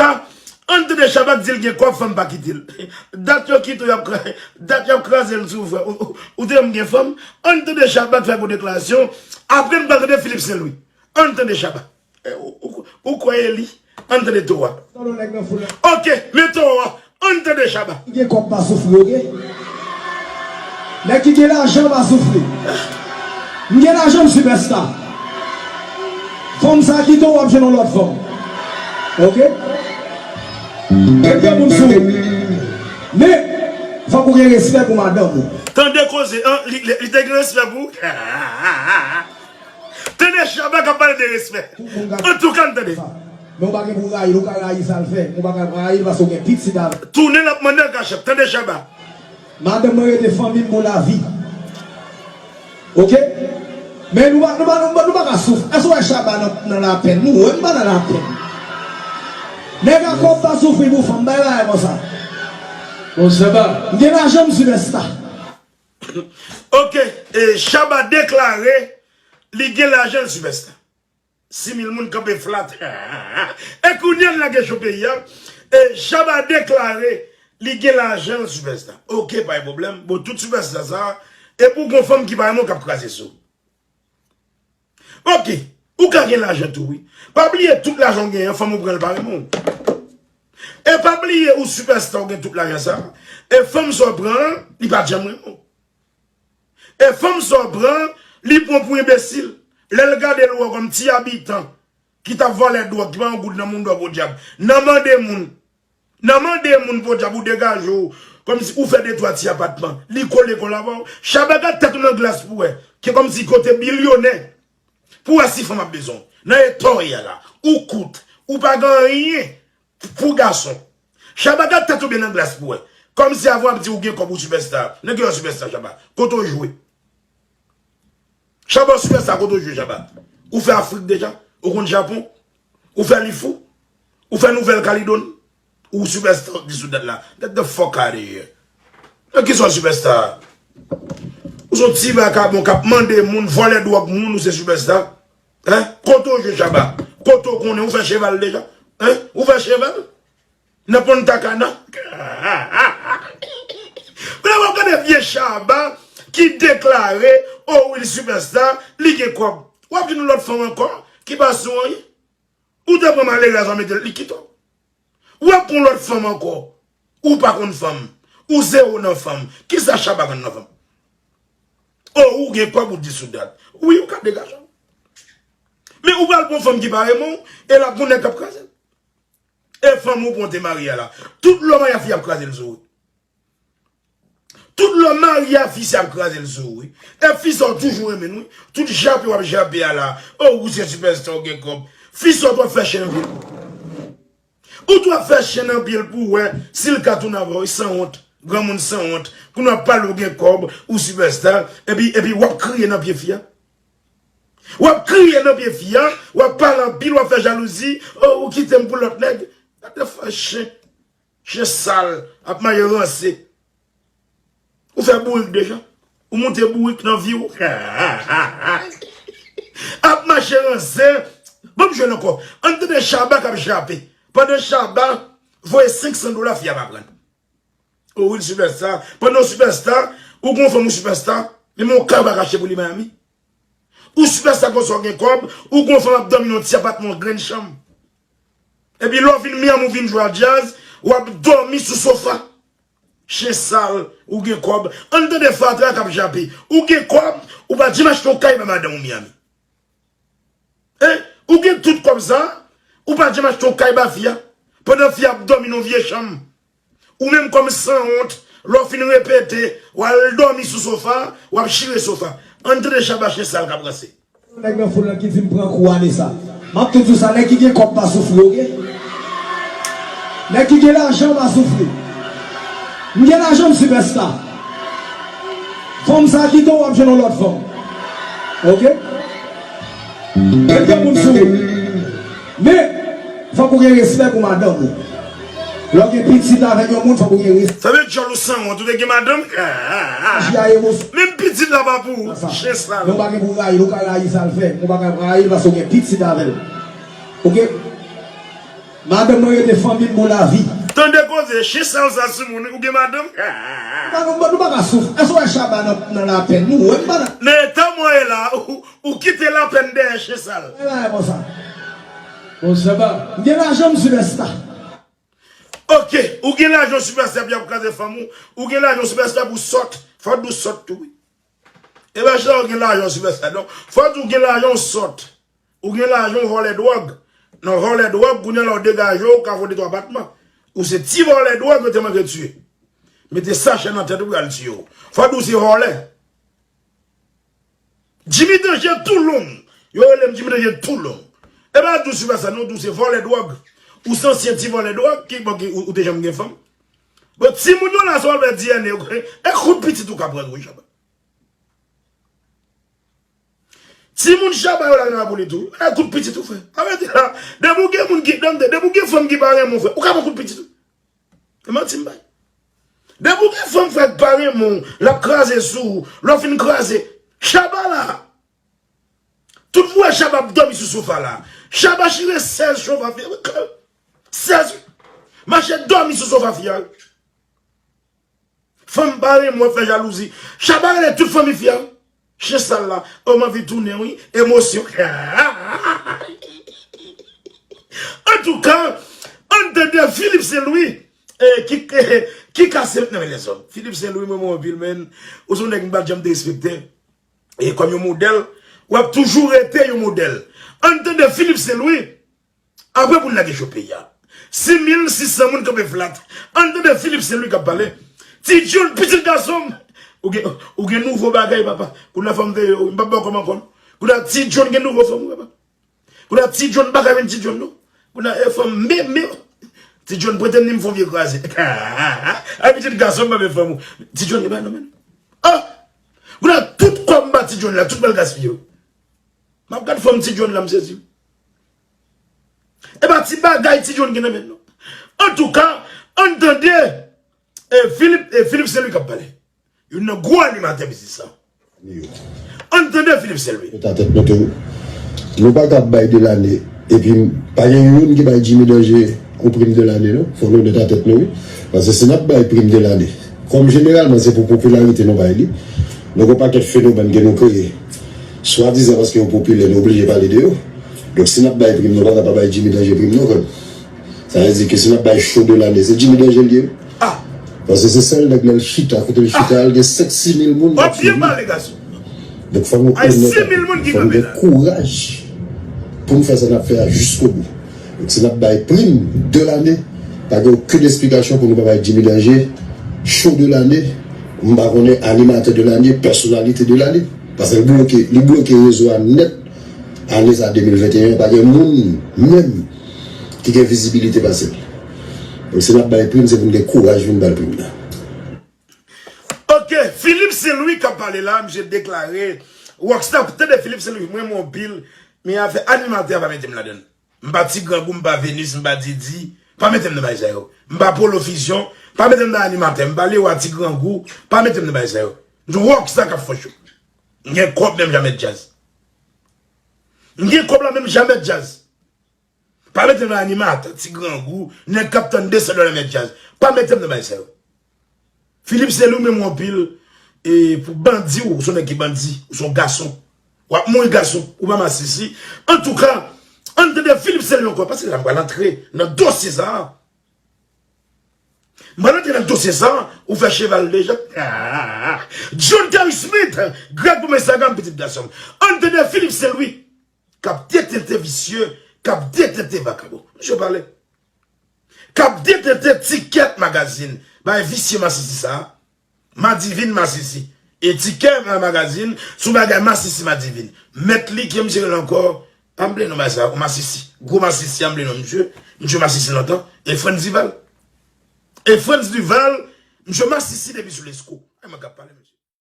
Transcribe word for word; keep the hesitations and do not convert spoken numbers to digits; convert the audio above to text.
Shabba, ann tande Shabba k di l gen kòb, fanm pa kite l. Dat yo kite w, y ap kra-, dat y ap kraze l sou ou, frè. Ou, ou, ou te menm gen fanm? Ann tande Shabba k fè gwo deklarasyon. Apre n pral tande Philippe Saint Louis. Ann tande Shabba. Eh, ou, ou, ou kwè e li? Ann tande towo a. Tande nèg nan foul la. Ok, men towo a. Ann tande Shabba. Gen kòb pa soufri, ok? Nèg ki gen lajan pa soufri. M gen lajan, m sipèsta. Fanm sa kite w, w ap jwenn yon lòt fanm. Ok? Gen granmoun sou ou. Men, fòk ou gen respè pou madanm ou. Tande koze, an, li, li, li te gen respè pou ou? Tande Shabba k ap pale de respè. Antouka, n tande. Men ou pa gen pou rayi l, ou ka rayi sa l fè. Ou pa ka rayi l paske ou gen pitit avè l. Tounen l ap mande an kachèt. Tande Shabba. Madanm mwen rete fanmi m pou lavi. Ok? Men nou pa, nou pa, nou pa, nou pa ka souf. Èske w wè Shabba nan, nan lapenn? Nou wè m pa nan lapenn. Nèg a kòb pa soufri pou fanm, bay bagay konsa. Bon, Shabba. M gen lajan, m sipèsta. Ok, e Shabba deklare li gen lajan, l sipèsta. Sis mil moun kanpe flat. E kounye a n lage cho peyi a. E Shabba deklare li gen lajan, l sipèsta. Ok, pa gen pwoblèm. Bon, tout sipèsta sa, e pou gon fanm ki pa renmen w k ap kraze sou. Ok, ou ka gen lajan tou, wi. Pa bliye tout lajan w genyen an, fanm ou pran l pa renmen w. E pa bliye ou sipèsta, ou gen tout lajan sa. E fanm sa w pran an, li pa t janm renmen w. E fanm sa w pran, li pran w pou enbesil. Lè l gade l wè w kòm ti abitan ki t ap vòlè dwòg, ki pa yon goud nan mouda w podyab. Nan mande moun. Nan mande moun podyab ou degaje w. Kòmsi ou fè de twa ti apatman. Li kole kòl avè w. Shabba, gad tèt ou nan glas pou wè. Ki kòmsi kote bilyonè. Pou wè si fanm ap bezwen w. Nan eta w ye a la. Ou kout. Ou pa gen anyen pou gason. Shabba, gad tèt ou byen nan glas pou wè. Kòmsi avan w ap di ou gen kòb, ou sipèsta. Nan ki wè sipèsta, Shabba? Kote w jwe? Shabba, ou sipèsta, kote w jwe, Shabba? Ou fè Afrik deja? Ou konn Japon? Ou fè Lifou? Ou fè Nouvèl Kalidon? Ou sipèsta, ou di sou dat la. Get the fuck out of here. Nan kisa w sipèsta? Ou se yon ti vakabon k ap mande moun, vòlè dwòg moun, ou se sipèsta? Hein? Kote w jwe, Shabba? Kote w konnen? Ou fè cheval deja? Hein? Ou fè cheval? Nan Punta Cana? Vle w ap gade vye Shabba ki deklare, oh, wi, l sipèsta, li gen kòb. W ap jwenn yon lòt fanm ankò ki pa sou anyen. Ou te pran malerèz ou mete l, li kite w. W ap pran lòt fanm ankò. Ou pa konn fanm. Ou zewo nan fanm. Kisa Shabba konn nan fanm? Oh, ou gen kòb, ou di sou dat. Wi, ou ka degaje w. Men ou pral pran fanm ki pa renmen w, e l ap gon nèg k ap kraze l. E fanm ou pran te marye a la. Tout lè w marye a, fi ap kraze l sou ou. Tout lè w marye a, fi sa ap kraze l sou ou, wi. E fi sa w toujou renmen l, wi. Tout jape w ap jape a la. Oh, ou se sipèsta, ou gen kòb. Fi sa w t ap fè chen anpil. Ou t ap fè chen anpil pou wè si l ka tounen avè w, wi, sanwont. Granmoun sanwont. Kounye a w ap pale w gen kòb, ou sipèsta. Epi, epi w ap kriye nan pye fi a. W ap kriye nan pye fi a, w ap pale anpil, w ap fè jalouzi. Oh, ou kite m pou lòt nèg. Gade fè chen. Chen sal, ap mache ranse. Ou fè bourik deja. Ou moute bourik nan vi w. Ap mache ranse. Ban m jwenn ankò. Ann tande Shabba k ap jape. Pandan Shabba voye senk san dola, fi a pa pran. Oh, wi, l sipèsta. Pandan w sipèsta, ou gon fanm ou sipèsta. Men yon kay ou pa ka achte pou li Miami. Ou sipèsta konsa, w gen kòb, ou gon fanm ap dòmi nan yon ti apatman, yon grenn chanm. Epi lè w vin Miami, ou vin jwe a djaz, w ap dòmi sou sofa. Chen sal, ou gen kòb. Ann tande fatra k ap jape. Ou gen kòb, ou pa janm achte yon kay ba madanm ou Miami. Hein? Ou gen tout kòb sa, ou pa janm achte yon kay ba fi a. Pandan fi a ap dòmi nan yon vye chanm. Ou menm kòm sanwont, lè w fin repete, w al dòmi sou sofa, w ap chire sofa. Ann tande Shabba chen sal k ap ranse. Nèg nan foul lan ki di m pran kou a de sa. M ap tou di w sa, nèg ki gen kòb pa soufri, ok? Nèg ki gen lajan pa soufri. M gen lajan, m sipèsta. Fanm sa kite w, w ap jwenn yon lòt fanm. Ok? Gen granmoun sou ou. Men, fòk ou gen respè pou madanm ou. Lè w gen pitit avèk yon moun, fòk ou gen respè. Sa vle di djòl ou sanwont, ou te gen madanm? Aji a emosyon. Menm pitit la pa pou ou. Sa. Chen sal. Men w pa gen pou rayi l, ou ka rayi sa l fè. Men w pa ka rayi l paske w gen pitit avè l. Ok? Madanm mwen rete fanmi m pou lavi. Tande koze, chen sal sa sou moun, ou gen madanm? Nou pa, nou pa ka soufri. Èske w wè Shabba nan, nan lapenn? Nou wè m pa nan. Nan eta mwen ye la, ou, ou kite lapenn dèyè chen sal. E bagay konsa. Bon, Shabba. M gen lajan, m sipèsta. Ok, ou gen lajan, sipèsta, epi y ap kraze fanm ou. Ou gen lajan, sipèsta, pou sòt. Fò w di w sòt tou, wi. E pa chita ou gen lajan, sipèsta, non. Fò w di w gen lajan, w sòt. Ou gen lajan, w vòlè dwòg. Nan vòlè dwòg, kounye a la w degaje w, w ka fè de twa batman. Ou se ti vòlè dwòg, yo te manke tiye. Mete sachè nan tèt ou, y al tiye w. Fò w di w se vòlè. Jimmy Danger tou long. Yo rele m Jimmy Danger tou long. E pa di w sipèsta, non, di w se vòlè dwòg. Ou se ansyen ti vòlè dwòg, ki, bon, ki, ou, ou te janm gen fanm. Bon, timoun yo la, sa w al fè D N A, ok? E kout pitit ou ka pran tou, wi, Shabba. Timoun Shabba yo la nan lapolis tou. E kout pitit ou fè. Arete la. Depi w gen moun ki, depi w gen fanm ki pa renmen w, frè, ou ka pran kout pitit ou. E manti m bay. Depi w gen fanm, frè, ki pa renmen w, l ap kraze sou ou, lè w fin kraze, Shabba la. Tout vwè Shabba ap dòmi sou sofa la. Shabba chire sèz sofa fi a. Sèz. Mache dòmi sou sofa fi a. Fanm pa renmen w, ap fè jalouzi. Shabba rele tout fanmi fi a. Chen sal la. O, m anvi tounen, wi. Emosyon. Antouka, ann tande Philippe Saint Louis, e, ki, ki kase nan men lèzòm. Philippe Saint Louis, mwen, mwen anpil, men. Ou se yon nèg m pa t janm te respekte. E kòm yon modèl, w ap toujou rete yon modèl. Ann tande Philippe Saint Louis. Apre pou n lage cho peyi a. Sis mil sis san moun kanpe flat. Ann tande Philippe Saint Louis k ap pale. Ti John, pitit gason m. Ou gen, ou gen nouvo bagay, papa. Kounye a fò m veye w, m p ap ba w kòm ankò, non. Kounye a Ti John gen nouvo fanm, wi, papa. Kounye a Ti John pa ka vin Ti John, non. Kounye a, e, fanm, men, men. Ti John, prete m ni m fè yon vye kraze. Ay, pitit gason m, pa vle fanm ou. Ti John, e pa nan men. Ah! Kounye a, tout kòb m ba Ti John la, tout m al gaspiye yo. M ap gad fanm Ti John la, m sezi. E pa ti bagay Ti John gen nan men, non. Antouka, ann tande, e, Philippe, e, Philippe Saint Louis k ap pale. Youn nan gwo animatè biznis sa. Ann tande Philippe Saint Louis. Tèt nou tou. Nou pa ka bay de lane. Epi, pa gen youn ki bay Jimmy Danger yon prim de lane, non. Fò nou nèt a tèt nou, wi. Paske si n ap bay prim de lane, kòm jeneralman se pou popilarite nou bay li, nou gen yon pakèt fenomèn ke nou kreye. Swadizan paske yo popilè, nou oblije pale de yo. Donk, si n ap bay prim, nou pa ka pa bay Jimmy Danger prim, non, frè m. Sa vle di ke si n ap bay show de lane, se Jimmy Danger l ye, wi. Ah! Paske se sèl nèg lè l chita, kote l chita, l gen senk, sis mil moun k ap swiv li. W ap byen pale, gason. Donk, fò nou onèt, fò nou gen kouraj pou n fè sa n ap fè a jiskobou. Donk, si n ap bay prim de lane, pa gen okenn esplikasyon pou nou pa bay Jimmy Danger show de lane, m pa konnen animatè de lane, pèsonalite de lane. Paske li bloke, li bloke rezo a nèt. Ane sa de mil venteyen, pa gen moun menm ki gen vizibilite pase l. Donk, si n ap bay prim, se pou n gen kouraj pou n ba l prim nan. Ok, Philippe Saint Louis k ap pale la, misye deklare, Rockstar, tande Philippe Saint Louis, mwen renmen w anpil, men afè animatè a pa mete m ladann. M pa Ti Grangou, m pa Venus, m pa Didi, pa mete m nan bagay sa yo. M pa Polo Fusion, pa mete m nan animatè, m pa Lewa Ti Grangou, pa mete m nan bagay sa yo. M se Rockstar k ap fè show. M gen kòb menm jan mèt djaz. M gen kòb la menm jan mèt djaz. Pa mete m nan animatè, Ti Grangou, nèg k ap tann de san dòla mèt djaz. Pa mete m nan bagay sa yo. Philippe Saint Louis, m renmen w anpil. E pou bandi, ou se yon nèg ki bandi, ou se yon gason. W ap mouri gason, ou pa masisi. Antouka, ann tande Philippe Saint Louis ankò, paske la m pral antre nan dosye sa a. M pral antre nan dosye sa a, ou fè cheval deja. John Terry Smith, Greg pou m Instagram, pitit gason m. Ann tande Philippe Saint Louis. K ap detente visye, k ap detente vakabon. Misye pale. K ap detente Tikèt Magazine. Bay visye masisi sa a. Madivin masisi. E Tikèt Magazine, sou bagay masisi Madivin. Mèt li, ki misye rele ankò? Anble non bagay sa, masisi. Gwo masisi, anble non misye. Misye masisi lontan. E Frantz Duval. E Frantz Duval, misye masisi depi sou Lesko. E mwen k ap pale, mesye.